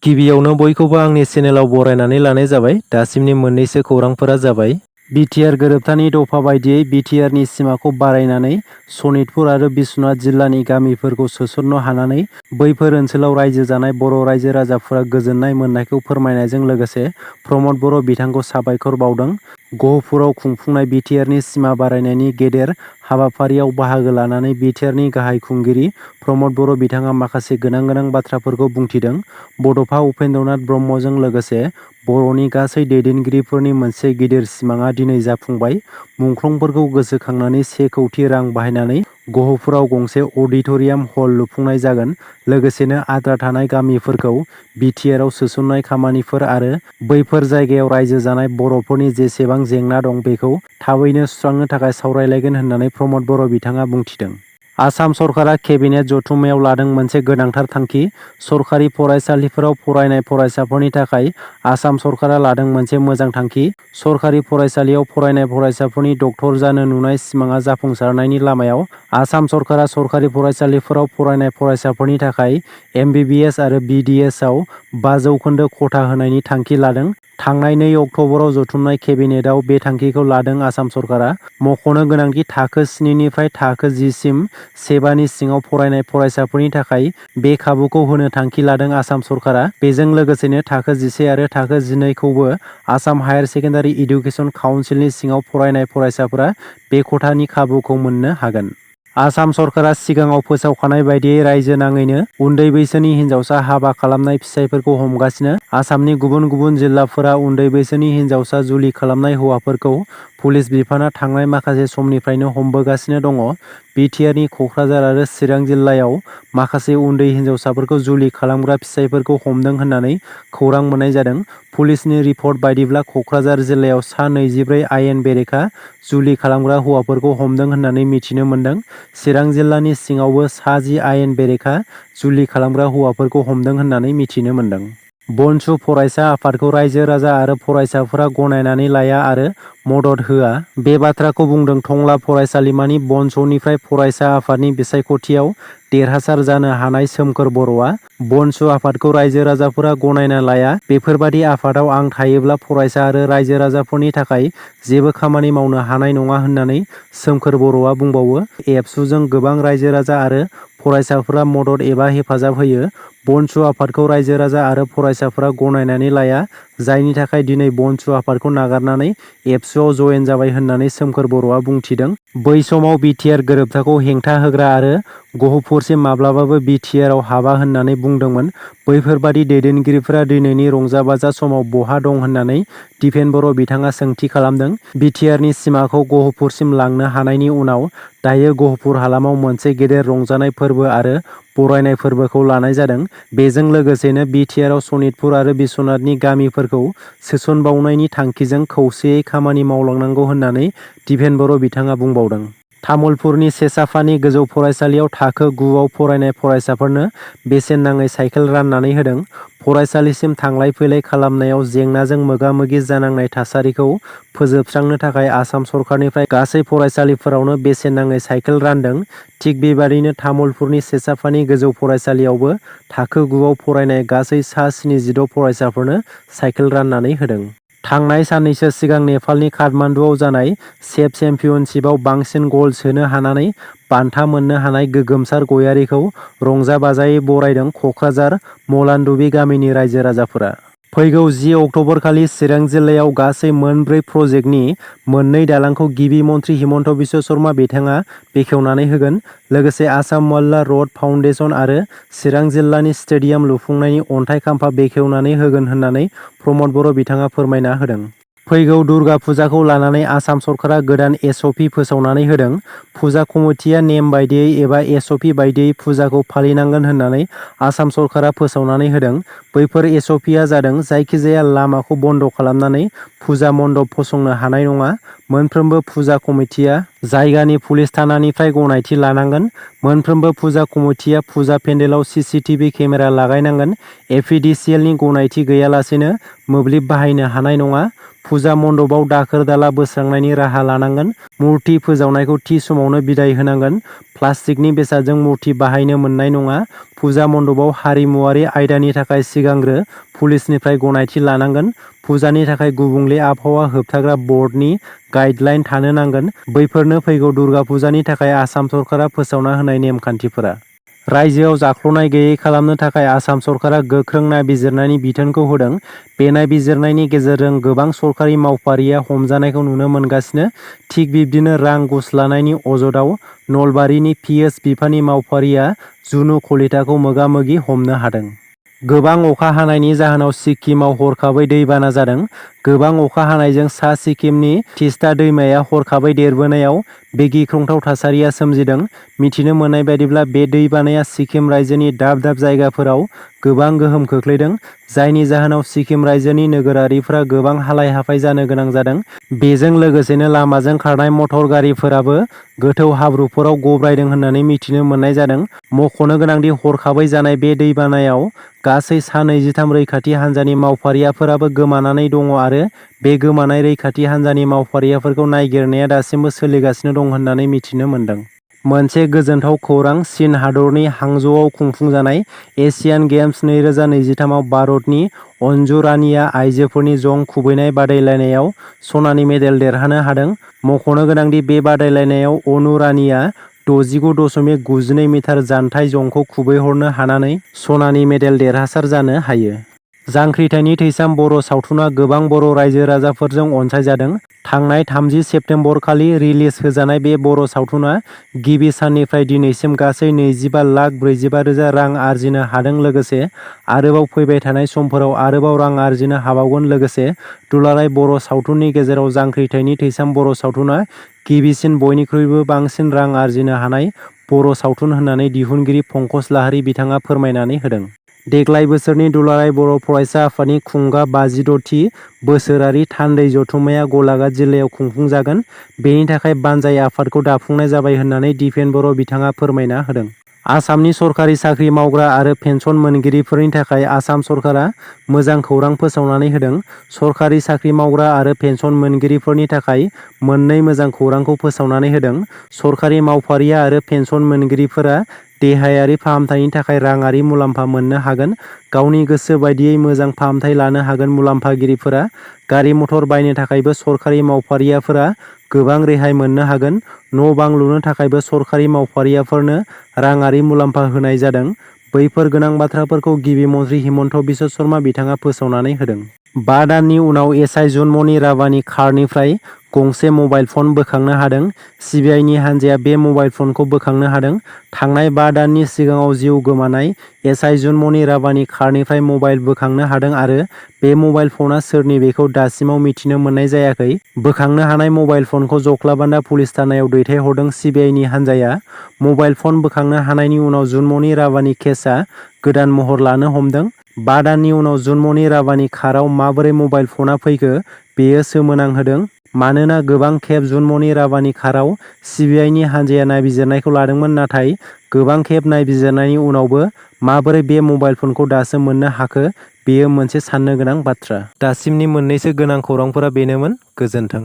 गिबियावनो बयखौबो आंनि चेनेलाव बरायनानै लानाय जाबाय। दासिमनि मोननैसो खौरांफोरा जाबाय। बिटिआर गोरोबथानि दफा बायदियै बिटिआरनि सिमाखौ बारायनानै सनितपुर आरो बिश्वनाथ जिल्लानि गामिफोरखौ सोसननो हानानै बैफोर ओनसोलाव रायजो जानाय बर' रायजो राजाफोरा गोजोननाय मोननायखौ फोरमायनायजों लोगोसे प्रमद बर' बिथांखौ साबायखर बावदों। गहपुराव खुंफुंनाय बिटिआरनि सिमा बारायनायनि गेदेर हाबाफारियाव बाहागो लानानै बिटिआरनि गाहाय खुंगिरि प्रमद बर' बिथाङा माखासे गोनां बाथ्राफोरखौ बुंथिदों। बड'फा उपेन्द्रनाथ ब्रह्मजों लोगोसे बर'नि गासै दैदेनगिरिफोरनि मोनसे गिदिर सिमाङा दिनै जाफुंबाय। मुंख्लंफोरखौ गोसोखांनानै 1 कौटि रां बाहायनानै गहपुराव गंसे अडिट'रियाम हल लुफुंनाय जागोन। लोगोसेनो आद्रा थानाय गामिफोरखौ बिटिआरआव सोसननाय खामानिफोर आरो बैफोर जायगायाव रायजो जानाय बर'फोरनि जेसेबां जेंना दं बेखौ थाबैनो सुस्रांनो थाखाय सावरायलायगोन होननानै प्रमद बर' बिथाङा बुंथिदों। आसाम सरकारा केबिनेट जथुम्मायाव लादों मोनसे गोनांथार थांखि। सरकारि फरायसालिफोराव फरायनाय फरायसाफोरनि थाखाय आसाम सरकारा लादों मोनसे मोजां थांखि। सरकारि फरायसालियाव फरायनाय फरायसाफोरनि डक्टर जानो नुनाय सिमाङा जाफुंसारनायनि लामायाव आसाम सरकारा सरकारि फरायसालिफोराव फरायनाय फरायसाफोरनि थाखाय एमबिबिएस आरो बिडिएस आव 5% खथा होनायनि थांखि लादों। थांनाय 2 अक्ट'बराव जथुमनाय केबिनेटआव बे थांखिखौ लादों आसाम सरकारा। मख'नो गोनांदि थाखो 7 निफ्राय थाखो 10 सिम सेबानि सिङाव फरायनाय फरायसाफोरनि थाखाय बे खाबुखौ होनो थांखि लादों आसाम सरकारा। बेजों लोगोसेनो थाखो 11 आरो थाखो 12 खौबो आसाम हायार सेकेन्डारि इडुकेसन काउन्सिलनि सिङाव फरायनाय फरायसाफोरा बे खथानि खाबुखौ मोननो हागोन। आसाम सरकारा सिगाङाव फोसावखानाय बायदियै रायजो नाङैनो उन्दै बैसोनि हिन्जावसा हाबा खालामनाय फिसायफोरखौ हमगासिनो। आसामनि गुबुन जिल्लाफोरा उन्दै बैसोनि हिन्जावसा जुलि खालामनाय हौवाफोरखौ पुलिस बिफाना थांनाय माखासे समनिफ्रायनो हमबोगासिनो दङ। बिटिआरनि क'क्राझार आरो चिरां जिल्लायाव माखासे उन्दै हिन्जावसाफोरखौ जुलि खालामग्रा फिसायफोरखौ हमदों होननानै खौरां मोननाय जादों। पुलिसनि रिपर्ट बायदिब्ला क'क्राझार जिल्लायाव सा 24 आयेन बेरेखा जुलि खालामग्रा हौवाफोरखौ हमदों होननानै मिथिनो मोन्दों। चिरां जिल्लानि सिङावबो सा 10 आयेन बेरेखा जुलि खालामग्रा हौवाफोरखौ हमदों होननानै मिथिनो मोन्दों। बनसु फरायसा आफादखौ रायजो राजा आरो फरायसाफोरा गनायनानै लाया आरो मदद होआ। बे बाथ्राखौ बुंदों टंला फरायसालिमानि बनसुनिफ्राय फरायसा आफादनि बिसायख'थियाव देरहासार जानो हानाय सोमखोर बर'आ। बनसु आफादखौ रायजो राजाफोरा गनायना लाया। बेफोरबादि आफादाव आं थायोब्ला फरायसा आरो रायजो राजाफोरनि थाखाय जेबो खामानि मावनो हानाय नङा होननानै सोमखोर बर'आ बुंबावो। एबसुजों गोबां रायजो राजा आरो फरायसाफोरा मदद एबा हेफाजाब होयो। बनसु आफादखौ रायजो राजा आरो फरायसाफोरा गनायनानै लाया। जायनि थाखाय दिनै बनसु आफादखौ नागारनानै एबसुआव जयेन जाबाय होननानै सोमखोर बर'आ बुंथिदों। बै समाव बिटिआर गोरोबथाखौ हेंथा होग्रा आरो गहपुरसिम माब्लाबाबो बिटिआरआव हाबा होननानै बुंदोंमोन। बैफोरबादि दैदेनगिरिफोरा दिनैनि रंजा बाजा समाव बहा दं होननानै दिपेन बर' बिथाङा सोंथि खालामदों। बिटिआरनि सिमाखौ गहपुरसिम लांनो हानायनि उनाव दायो गहपुर हालामाव मोनसे गेदेर रंजानाय फोरबो आरो बरायनाय फोरबोखौ लानाय जादों। बेजों लोगोसेनो बिटिआरआव सनितपुर आरो बिश्वनाथनि गामिफोरखौ सोसनबावनायनि थांखिजों खौसेयै खामानि मावलांनांगौ होननानै दिपेन बर' बिथाङा बुंबावदों। तामुलपुरनि सेसाफानि गोजौ फरायसालियाव थाखो 9 आव फरायनाय फरायसाफोरनो बेसेन नाङै साइकेल राननानै होदों। फरायसालिसिम थांलाय फैलाय खालामनायाव जेंनाजों मोगा-मोगि जानांनाय थासारिखौ फोजोबस्रांनो थाखाय आसाम सरकारनिफ्राय गासै फरायसालिफोरावनो बेसेन नाङै साइकेल रानदों। थिग बेबादिनो तामुलपुरनि सेसाफानि गोजौ फरायसालियावबो थाखो 9 आव फरायनाय गासै सा 76 फरायसाफोरनो साइकेल राननानै होदों। थांनाय साननैसो सिगां नेपालनि काठमान्डुआव जानाय सेफ चेम्पियनशिपआव बांसिन गल सोनो हानानै बान्था मोननो हानाय गोगोमसार गयारिखौ रंजा बाजायै बरायदों क'क्राझार मलानदुबि गामिनि रायजो राजाफोरा। फैगौ 10 अक्ट'बरखालि चिरां जिल्लायाव गासै मोन 4 प्रजेक्टनि 2 दालांखौ गिबि मन्थ्रि हिमन्त बिश्व शर्मा बिथाङा बेखेवनानै होगोन। लोगोसे आसाम वाइल्ड रड फाउन्डेसन आरो चिरां जिल्लानि स्टेडियाम लुफुंनायनि अन्थाइ खाम्फा बेखेवनानै होगोन होननानै प्रमद बर' बिथाङा फोरमायना होदों। फैगौ दुर्गा फुजाखौ लानानै आसाम सरकारा गोदान एसअपि फोसावनानै होदों। फुजा कमिटिया नेम बायदियै एबा एसअपि बायदियै फुजाखौ फालिनांगोन होननानै आसाम सरकारा फोसावनानै होदों। बैफोर एसअपिआ जादों जायखिजाया लामाखौ बन्द' खालामनानै फुजा मण्डप फसंनो हानाय नङा। मोनफ्रोमबो फुजा कमिटिया जायगानि पुलिस थानानिफ्राय गनायथि लानांगोन। मोनफ्रोमबो फुजा कमिटिया फुजा पेन्डेलाव सिसिटिभि केमेरा लागायनांगोन। एफिडिसिएलनि गनायथि गैयालासेनो मोब्लिब बाहायनो हानाय नङा। फुजा मण्डपआव दाखोर दाला बोस्रांनायनि राहा लानांगोन। मुर्ति फोजावनायखौ थि समावनो बिदाय होनांगोन। प्लास्टिकनि बेसादजों मुर्ति बाहायनो मोननाय नङा। फुजा मण्डपाव हारिमुआरि आयदानि थाखाय सिगांग्रो पुलिसनिफ्राय गनायथि लानांगोन। फुजानि थाखाय गुबुंले आबहावा होबथाग्रा बर्डनि गाइडलाइन थानो नांगोन। बैफोरनो फैगौ दुर्गा फुजानि थाखाय आसाम सरकारा फोसावना होनाय नेमखान्थिफोरा। रायजोआव जाख्ल'नाय गैयै खालामनो थाखाय आसाम सरकारा गोख्रों नायबिजिरनायनि बिथोनखौ होदों। बे नायबिजिरनायनि गेजेरजों गोबां सरकारि मावफारिया हमजानायखौ नुनो मोनगासिनो। थिग बिब्दिनो रां घुस लानायनि अजदाव नलबारिनि पिएस बिफाननि मावफारिया जुनु कलिताखौ मोगा-मोगि हमनो हादों। गोबां अखा हानायनि जाहोनाव सिक्किमाव हरखाबै दैबाना जादों। गोबां अखा हानायजों सा सिक्किमनि तिस्ता दैमाया हरखाबै देरबोनायाव बे गिख्रंथाव थासारिया सोमजिदों। मिथिनो मोननाय बायदिब्ला बे दैबानाया सिक्किम रायजोनि दाब दाब जायगाफोराव गोबां गोहोम खोख्लैदों, जायनि जाहोनाव सिक्किम रायजोनि नोगोरारिफोरा गोबां हालाय-हाफाय जानो गोनां जादों। बेजों लोगोसेनो लामाजों खारनाय मटर गारिफोराबो गोथौ हाब्रुफोराव गब्रायदों होननानै मिथिनो मोननाय जादों। मख'नो गोनांदि हरखाबै जानाय बे दैबानायाव गासै सा 23 रैखाथि हान्जानि मावफारियाफोराबो गोमानानै दङ आरो बे गोमानाय रैखाथि हान्जानि मावफारियाफोरखौ नागिरनाया दासिमबो सोलिगासिनो दं होननानै मिथिनो मोनदों। मोनसे गोजोनथाव खौरां चीन हादरनि हांजौआव खुंफुंजानाय एशियान गेम्स 2023 आव भारतनि अन्जु रानीआ आइजोफोरनि जं खुबैनाय बादायलायनायाव सनानि मेडेल देरहानो हादों। मख'नो गोनांदि बे बादायलायनायाव अनु रानीआ 69.92 मिटार जानथाइ जंखौ खुबैहरनो हानानै सनानि मेडेल देरहासार जानो हायो। जांख्रिथायनि थैसाम बर' सावथुना गोबां बर' रायजो राजाफोरजों अनसायजादों। थांनाय 30 सेप्तेम्बर खालि रिलिज होजानाय बे बर' सावथुना गिबि साननिफ्राय दिनैसिम गासै 25,45,000 रां आरजिनो हादों। लोगोसे आरोबाव फैबाय थानाय समफोराव आरोबाव रां आरजिनो हाबावगोन। लोगोसे दुलाराय बर' सावथुननि गेजेराव जांख्रिथायनि थैसाम बर' सावथुना गिबिसिन बयनिख्रुइबो बांसिन रां आरजिनो हानाय बर' सावथुन होननानै दिहुनगिरि पंकज लाहारी बिथाङा फोरमायनानै होदों। देग्लाय बोसोरनि दुलाराय बर' फरायसा आफादनि खुंगा 56थि बोसोरारि थान्दै जथुम्माया गलाघाट जिल्लायाव खुंफुंजागोन। बेनि थाखाय बानजाय आफादखौ दाफुंनाय जाबाय होननानै दिपेन बर' बिथाङा फोरमायना होदों। आसामनि सरकारि साख्रि मावग्रा आरो पेन्सन मोनगिरिफोरनि थाखाय आसाम सरकारा मोजां खौरां फोसावनानै होदों। सरकारि साख्रि मावग्रा आरो पेन्सन मोनगिरिफोरनि थाखाय मोननै मोजां खौरांखौ फोसावनानै होदों। सरकारि मावफारिया आरो पेन्सन मोनगिरिफोरा देहायारि फाहामथायनि थाखाय राङारि मुलाम्फा मोननो हागोन। गावनि गोसो बायदियै मोजां फाहामथाय लानो हागोन। मुलाम्फागिरिफोरा गारि मटर बायनो थाखायबो सरकारि मावफारियाफोरा गोबां रेहाय मोननो हागोन। न' बां लुनो थाखायबो सरकारि मावफारियाफोरनो राङारि मुलाम्फा होनाय जादों। बैफोर गोनां बाथ्राफोरखौ गिबि मन्थ्रि हिमन्त बिश्व शर्मा बिथाङा फोसावनानै होदों। 5 दाननि उनाव एसआइ जुनमनि राभानि कारनिफ्राय गंसे मबाइल फन बोखांनो हादों। सिबिआइनि हान्जाया बे मबाइल फनखौ बोखांनो हादों। थांनाय 5 दाननि सिगाङाव जिउ गोमानाय एसआइ जुनमनि राभानि कारनिफ्राय मबाइल बोखांनो हादों आरो बे मबाइल फना सोरनि बेखौ दासिमाव मिथिनो मोननाय जायाखै। बोखांनो हानाय मबाइल फनखौ जख्लाबान्दा पुलिस थानायाव दैथायहरदों सिबिआइनि हान्जाया। मबाइल फन बोखांनो हानायनि उनाव जुनमनि राभानि केसआ गोदान महर लानो हमदों। 5 दाननि उनाव जुनमनि राभानि काराव माबोरै मबाइल फना फैखो बेयो सोमोनांहोदों। मानोना गोबां खेब जुनमनि राभानि काराव सिबिआइनि हान्जाया नायबिजिरनायखौ लादोंमोन, नाथाय गोबां खेब नायबिजिरनायनि उनावबो माबोरै बे मबाइल फनखौ दासो मोननो हाखो बेयो मोनसे साननो गोनां बाथ्रा। दासिमनि मोननैसो गोनां खौरांफोरा बेनोमोन। गोजोन्थों।